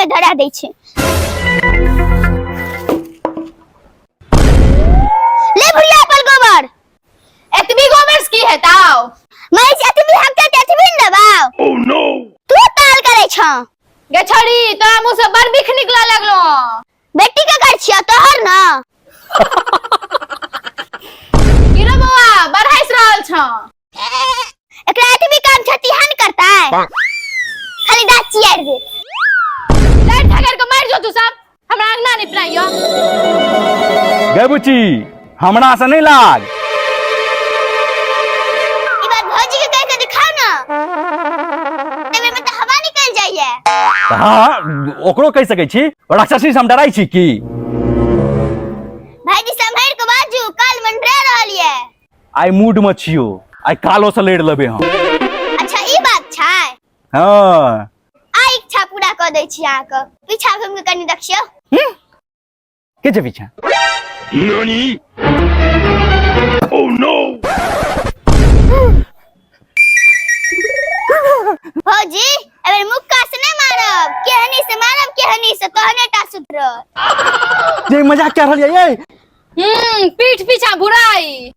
में धरा दै छै। ले भुरिया अपन गोबर। एतबी गोबर से की हेताव? महीष एतबी हकतै त एतबी ने देबाव। Oh no! तू ताल करै छह। गे छड़ी, तोरा मुंह से बड़ बिख निकला लगलो। बेटी के कर छियौ तोहर न। की रे बौआ, बड़ हंसि रहल छह? एकरा एतबी काम छतिहन करतै, खाली दाँत चियार दे। लड़ झगड़ के मर जो तू सब, हमरा अंगना नहीं पिनाइयो। गे बुची, हमरा से नहीं लाग। ई बात भौजी के कह के दिखाओ ना, एमे में तो हवा निकल जाइए। हाँ, ओकरो कहि सकै छी, राक्षसी से हम डराइ छी की? भाईजी, सम्हर के बाजू, काल मंडरा रहल ये। आइ मूड में छियो, आइ कालो से लड़ि लेबै हम। अच्छा, ई बात छै? हाँ। आ इच्छा पूरा कऽ दै छी अहाँके, पीछा घुमि के कनि देखियौ। के छै पीछा? NANI? Oh no! भौजी, एबेर मुक्का से नहि मारब, केहनी से मारब, केहनी से, तहने टा सुधरत। जे मजाक कए रहल ये? पीठ पीछा बुराई।